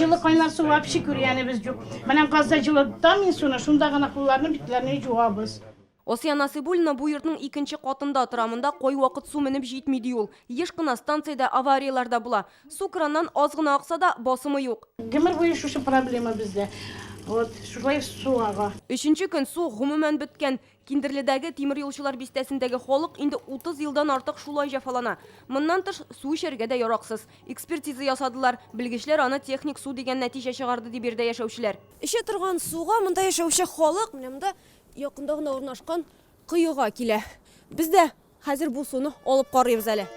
Җылы кайнар су вообще күргәнебез юк. Менә газда җылытам мин суны, шунда гына кулларны, битләрне җуабыз. Асия Насыйбуллина бу йортның икенче катында тора. Монда кайвакыт су менеп җитми, ди ул. Еш кына станциядә аварияләр дә була. Су краннан аз гына акса да, басымы юк. Гомер буе шушы проблема бездә. Вот, шулай су ага. Өченче көн су гомумән беткән. Киндерледәге тимер юлчылар бистәсендәге халык инде 30 елдан артык шулай җәфалана. Моннан тыш, су эчәргә дә яраксыз. Экспертиза ясадылар. Белгечләр аны техник су дигән нәтиҗә чыгарды, ди биредә яшәүчеләр. Эчә торган суга монда яшәүче халык менә монда якында гына урнашкан коега килә. Без дә хәзер бу суны алып карыйбыз әле.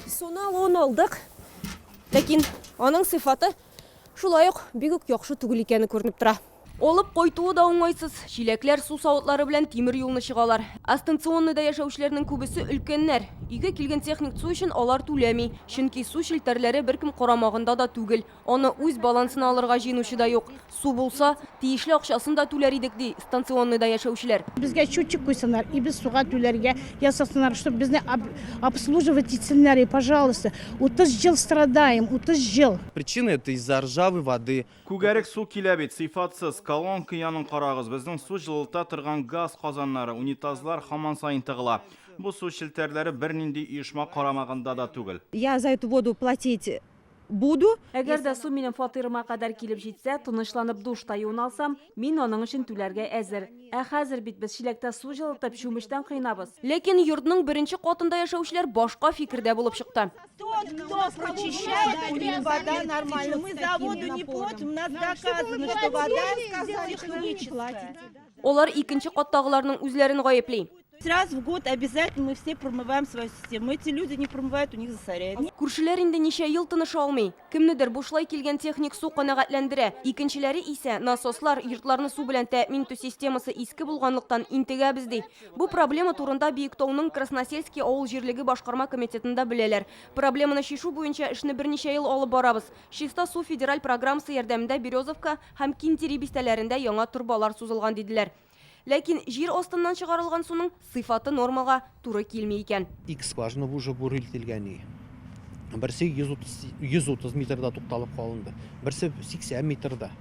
Суны алуын алдык. Ләкин аның сыйфаты шулай ук бик үк яхшы түгел икәне күренеп тора. Алып кайтуы да уңайсыз. Чиләкләр, су савытлары белән тимер юлны чыгалар. Ә станционныйда яшәүчеләрнең күбесе өлкәннәр. Өйгә килгән техник су өчен алар түләми. Чөнки су челтәрләре беркем карамагында да түгел. Аны үз балансына алырга җыенучы да юк. Су булса, тиешле акчасын да түләр идек, ди станционныйда яшәүчеләр. Безгә счетчик куйсыннар, и без суга түләргә ясасыннар, чтоб безне обслуживать итсеннәр, и пожалуйста. 30 ел страдаем, 30 ел. Причина это из-за ржавой воды. Күгәрек су килә бит, сыйфатсыз. Колонка янын карагыз, безнең су җылыта торган газ казаннары, унитазлар һаман саен тыгыла. Бу су челтәрләре бернинди оешма карамагында да түгел. Я за эту воду платить буду. Әгәр дә су минем фатирыма кадәр килеп җитсә, тынычланып душта юына алсам, мин аның өчен түләргә әзер. Ә хәзер бит без чиләктә су җылытып, чүмечтән коенабыз. Ләкин йортның беренче катында яшәүчеләр башка фикердә булып чыкты. Тот, кто прочищает, у них вода нормальная. Мы за воду не платим, у нас доказано, что вода техническая. Алар икенче каттагыларның үзләрен гаепли. Раз в год обязательно мы все промываем свою систему. Эти люди не промывают, у них засоряет. Күршеләр инде ничә ел тыныша алмый. Кемнедер бушлай килгән техник су канәгатьләндерә, икенчеләре исә, насослар, йортларны су белән тәэмин итү системасы иске булганлыктан интегәбез, ди. Бу проблема турында Биектауның Красносельский авыл җирлеге башкарма комитетында беләләр. Проблеманы чишү буенча эшне берничә ел алып барабыз. Чиста су федераль программасы ярдәмендә Березовка һәм Киндери бистәләрендә яңа торбалар сузылган, диделәр. Ләкин җир астыннан чыгарылган суның сыйфаты нормага туры килми икән. Ике скважина уже бурилтелгән и. Берсе 130, 130 метрда тукталып калынды. Берсе 80 метрда.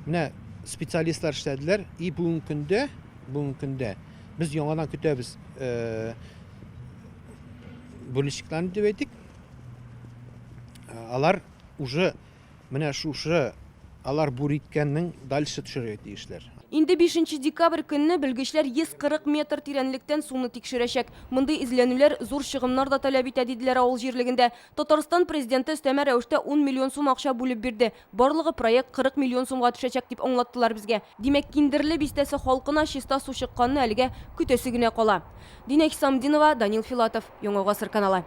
Менә специалистлар эшләделәр и бүгенге көндә, бүгенге көндә без яңадан көтәбез э, бурильщикларны дип әйтик. Алар уже Менә шушы алар буриткәннең дальше төшерергә тиешләр. Инде бишенче декабрь көнне белгечләр 140 метр тирәнлектән суны тикшерәчәк. Мондый эзләнүләр зур чыгымнар да таләп итә, диделәр авыл җирлегендә. Татарстан Президенты өстәмә рәвештә ун миллион сум акча бүлеп бирде. Барлыгы проект 40 миллион сумга төшәчәк, дип аңлаттылар безгә. Димәк, Киндерле бистәсе халкына чиста су чыкканны әлегә көтәсе генә кала. Динә Хисамтдинова, Данил Филатов, Яңа Гасыр каналы.